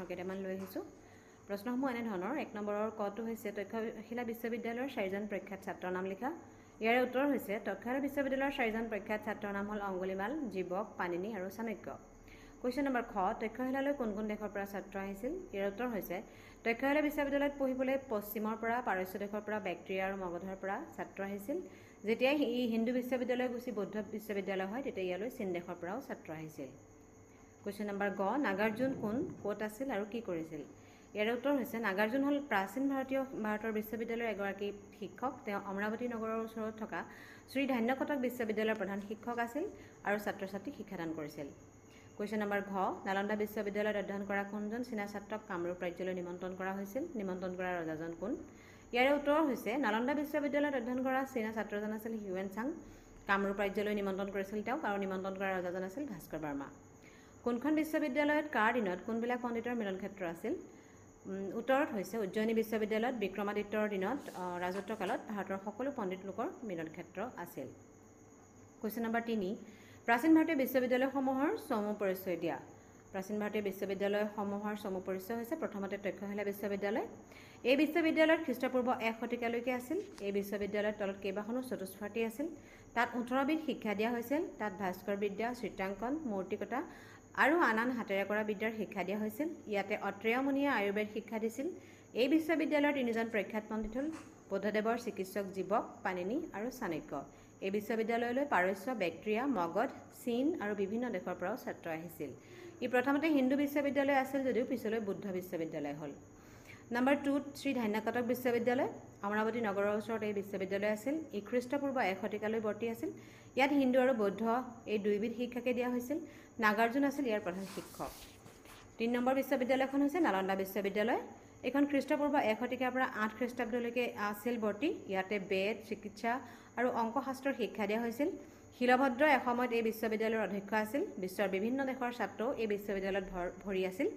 কেইটামান লৈ আহিছোঁ। প্ৰশ্নসমূহ এনেধৰণৰ। 1 নম্বৰৰ কটো হৈছে তক্ষশিলা বিশ্ববিদ্যালয়ৰ চাৰিজন প্ৰখ্যাত ছাত্ৰৰ নাম লিখা। ইয়াৰে উত্তৰ হৈছে তক্ষশিলা বিশ্ববিদ্যালয়ৰ চাৰিজন প্ৰখ্যাত ছাত্ৰৰ নাম হ'ল অংগুলিমাল, জীৱক, পাণিনি আৰু চাণক্য। কুৱেশ্যন নম্বৰ খ, তক্ষশিলালৈ কোন কোন দেশৰ পৰা ছাত্ৰ আহিছিল? ইয়াৰ উত্তৰ হৈছে তক্ষশিলা বিশ্ববিদ্যালয়ত পঢ়িবলৈ পশ্চিমৰ পৰা, পাৰস্য দেশৰ পৰা, বেক্টেৰিয়া আৰু মগধৰ পৰা ছাত্ৰ আহিছিল। যেতিয়া ই হিন্দু বিশ্ববিদ্যালয় গুচি বৌদ্ধ বিশ্ববিদ্যালয় হয়, তেতিয়া ইয়ালৈ চীন দেশৰ পৰাও ছাত্ৰ আহিছিল। কুৱেশ্যন নম্বৰ গ, নাগাৰ্জুন কোন, ক'ত আছিল আৰু কি কৰিছিল? ইয়াৰ উত্তৰ হৈছে নাগাৰ্জুন হ'ল প্ৰাচীন ভাৰতৰ বিশ্ববিদ্যালয়ৰ এগৰাকী শিক্ষক। তেওঁ অমৰাৱতী নগৰৰ ওচৰত থকা শ্ৰী ধান্যকটক বিশ্ববিদ্যালয়ৰ প্ৰধান শিক্ষক আছিল আৰু ছাত্ৰ ছাত্ৰীক শিক্ষাদান কৰিছিল। কুৱেশ্যন নম্বৰ ঘ, নালন্দা বিশ্ববিদ্যালয়ত অধ্যয়ন কৰা কোনজন চীনা ছাত্ৰক কামৰূপ ৰাজ্যলৈ নিমন্ত্ৰণ কৰা হৈছিল? নিমন্ত্ৰণ কৰা ৰজাজন কোন? ইয়াৰে উত্তৰ হৈছে নালন্দা বিশ্ববিদ্যালয়ত অধ্যয়ন কৰা চীনা ছাত্ৰজন আছিল হিউৱেন চাং। কামৰূপ ৰাজ্যলৈ নিমন্ত্ৰণ কৰিছিল তেওঁক আৰু নিমন্ত্ৰণ কৰা ৰজাজন আছিল ভাস্কৰ বাৰ্মা। কোনখন বিশ্ববিদ্যালয়ত কাৰ দিনত কোনবিলাক পণ্ডিতৰ মিলন ক্ষেত্ৰ আছিল? উত্তৰত হৈছে উজ্জয়িনী বিশ্ববিদ্যালয়ত বিক্ৰমাদিত্যৰ দিনত ৰাজত্বকালত ভাৰতৰ সকলো পণ্ডিত লোকৰ মিলন ক্ষেত্ৰ আছিল। কুৱেশ্যন নম্বৰ 3, প্ৰাচীন ভাৰতীয় বিশ্ববিদ্যালয়সমূহৰ চমু পৰিচয় দিয়া। প্ৰাচীন ভাৰতীয় বিশ্ববিদ্যালয়সমূহৰ চমু পৰিচয় হৈছে প্ৰথমতে তক্ষশিলা বিশ্ববিদ্যালয়। এই বিশ্ববিদ্যালয়ত খ্ৰীষ্টপূৰ্ব 1 শতিকালৈকে আছিল। এই বিশ্ববিদ্যালয়ত তলত কেইবাখনো চতুষ্ফাটি আছিল। তাত 18বিধ শিক্ষা দিয়া হৈছিল। তাত ভাস্কৰ বিদ্যা, চিত্ৰাংকন, মূৰ্তিকটা আৰু আন আন হাতেৰে কৰা বিদ্যাৰ শিক্ষা দিয়া হৈছিল। ইয়াতে অত্ৰেয় মুনিয়ে আয়ুৰ্বেদ শিক্ষা দিছিল। এই বিশ্ববিদ্যালয়ৰ তিনিজন প্ৰখ্যাত পণ্ডিত হ'ল বৌদ্ধদেৱৰ চিকিৎসক জীৱক, পাণিনি আৰু চাণক্য। এই বিশ্ববিদ্যালয়লৈ পাৰস্য, বেক্টেৰিয়া, মগধ, চীন আৰু বিভিন্ন দেশৰ পৰাও ছাত্ৰ আহিছিল। ই প্ৰথমতে হিন্দু বিশ্ববিদ্যালয় আছিল যদিও পিছলৈ বুদ্ধ বিশ্ববিদ্যালয় হ'ল। নম্বৰ 2, শ্ৰী ধান্যকটক বিশ্ববিদ্যালয়। অমৰাৱতী নগৰৰ ওচৰত এই বিশ্ববিদ্যালয় আছিল। ই খ্ৰীষ্টপূৰ্ব 1 শতিকালৈ বৰ্তি আছিল। ইয়াত হিন্দু আৰু বৌদ্ধ এই দুয়োবিধ শিক্ষাকে দিয়া হৈছিল। নাগাৰ্জুন আছিল ইয়াৰ প্ৰধান শিক্ষক। 3 নম্বৰ বিশ্ববিদ্যালয়খন হৈছে নালন্দা বিশ্ববিদ্যালয়। এইখন খ্ৰীষ্টপূৰ্ব 1 শতিকাৰ পৰা 8 খ্ৰীষ্টাব্দলৈকে আছিল বৰ্তি। ইয়াতে বেদ, চিকিৎসা আৰু অংকশাস্ত্ৰৰ শিক্ষা দিয়া হৈছিল। শিলভদ্ৰ এসময়ত এই বিশ্ববিদ্যালয়ৰ অধ্যক্ষ আছিল। বিশ্বৰ বিভিন্ন দেশৰ ছাত্ৰও এই বিশ্ববিদ্যালয়ত ভৰি আছিল।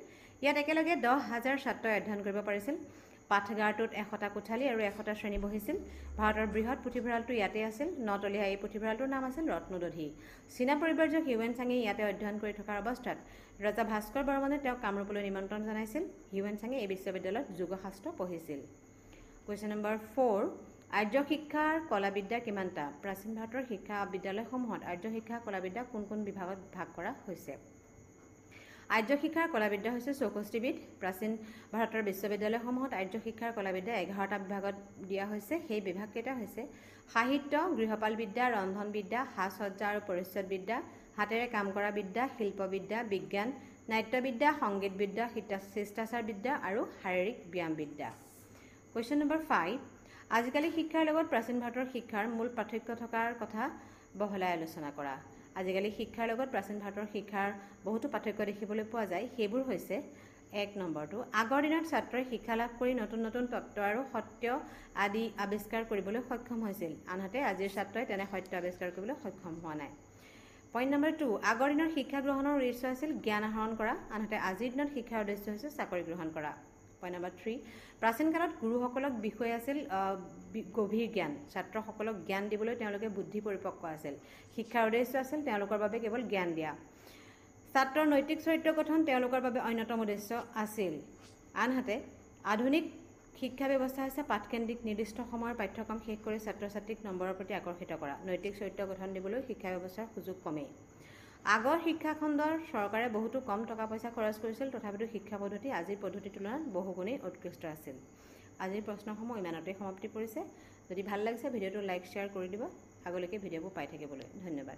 ইয়াত একেলগে 10,000 ছাত্ৰই অধ্যয়ন কৰিব পাৰিছিল। পাঠগাৰটোত 100টা কোঠালি আৰু 100টা শ্ৰেণী বহিছিল। ভাৰতৰ বৃহৎ পুথিভঁৰালটো ইয়াতে আছিল। নতলীয়া এই পুথিভঁৰালটোৰ নাম আছিল ৰত্নদধি। চীনা পৰিব্ৰাজক হিউৱেন চাঙে ইয়াতে অধ্যয়ন কৰি থকাৰ অৱস্থাত ৰজা ভাস্কৰ বৰ্মনে তেওঁক কামৰূপলৈ নিমন্ত্ৰণ জনাইছিল। হিউৱেন চাঙে এই বিশ্ববিদ্যালয়ত যোগশাস্ত্ৰ পঢ়িছিল। কুৱেশ্যন নম্বৰ 4, আৰ্য শিক্ষাৰ কলাবিদ্যা কিমানটা? প্ৰাচীন ভাৰতৰ শিক্ষা বিদ্যালয়সমূহত আৰ্য শিক্ষা কলাবিদ্যা কোন কোন বিভাগত ভাগ কৰা হৈছে? আৰ্য শিক্ষাৰ কলাবিদ্যা হৈছে 64বিধ। প্ৰাচীন ভাৰতৰ বিশ্ববিদ্যালয়সমূহত আৰ্য শিক্ষাৰ কলাবিদ্যা 11টা বিভাগত দিয়া হৈছে। সেই বিভাগকেইটা হৈছে সাহিত্য, গৃহপাল বিদ্যা, ৰন্ধন বিদ্যা, সাজসজ্জা আৰু পৰিচ্ছদ বিদ্যা, হাতেৰে কাম কৰা বিদ্যা, শিল্পবিদ্যা, বিজ্ঞান, নাট্যবিদ্যা, সংগীত বিদ্যা, শিষ্টাচাৰ বিদ্যা আৰু শাৰীৰিক ব্যায়াম বিদ্যা। কুৱেশ্যন নম্বৰ 5, আজিকালি শিক্ষাৰ লগত প্ৰাচীন ভাৰতৰ শিক্ষাৰ মূল পাৰ্থক্য থকাৰ কথা বহলাই আলোচনা কৰা। আজিকালি শিক্ষাৰ লগত প্ৰাচীন ভাৰতৰ শিক্ষাৰ বহুতো পাৰ্থক্য দেখিবলৈ পোৱা যায়। সেইবোৰ হৈছে 1 নম্বৰটো, আগৰ দিনত ছাত্ৰই শিক্ষা লাভ কৰি নতুন নতুন তত্ত্ব আৰু সত্য আদি আৱিষ্কাৰ কৰিবলৈ সক্ষম হৈছিল। আনহাতে আজিৰ ছাত্ৰই তেনে সত্য আৱিষ্কাৰ কৰিবলৈ সক্ষম হোৱা নাই। পইণ্ট নম্বৰ 2, আগৰ দিনৰ শিক্ষা গ্ৰহণৰ উদ্দেশ্য আছিল জ্ঞান আহৰণ কৰা। আনহাতে আজিৰ দিনত শিক্ষাৰ উদ্দেশ্য হৈছে চাকৰি গ্ৰহণ কৰা। পইণ্ট নম্বৰ 3, প্ৰাচীন কালত গুৰুসকলক বিষয় আছিল গভীৰ জ্ঞান। ছাত্ৰসকলক জ্ঞান দিবলৈ তেওঁলোকে বুদ্ধি পৰিপক্ক আছিল। শিক্ষাৰ উদ্দেশ্য আছিল তেওঁলোকৰ বাবে কেৱল জ্ঞান দিয়া। ছাত্ৰৰ নৈতিক চৰিত্ৰ গঠন তেওঁলোকৰ বাবে অন্যতম উদ্দেশ্য আছিল। আনহাতে আধুনিক শিক্ষা ব্যৱস্থা হৈছে পাঠকেন্দ্ৰিক নিৰ্দিষ্ট সময়ৰ পাঠ্যক্ৰম শেষ কৰি ছাত্ৰ ছাত্ৰীক নম্বৰৰ প্ৰতি আকৰ্ষিত কৰা। নৈতিক চৰিত্ৰ গঠন দিবলৈ শিক্ষা ব্যৱস্থাৰ সুযোগ কমেই। আগৰ শিক্ষাখণ্ডৰ চৰকাৰে বহুতো কম টকা পইচা খৰচ কৰিছিল, তথাপিতো শিক্ষা পদ্ধতি আজিৰ পদ্ধতিৰ তুলনাত বহুগুণেই উৎকৃষ্ট আছিল। আজিৰ প্ৰশ্নসমূহ ইমানতেই সমাপ্তি পৰিছে। যদি ভাল লাগিছে ভিডিঅ'টো লাইক শ্বেয়াৰ কৰি দিব। আগলৈকে ভিডিঅ'বোৰ পাই থাকিবলৈ ধন্যবাদ।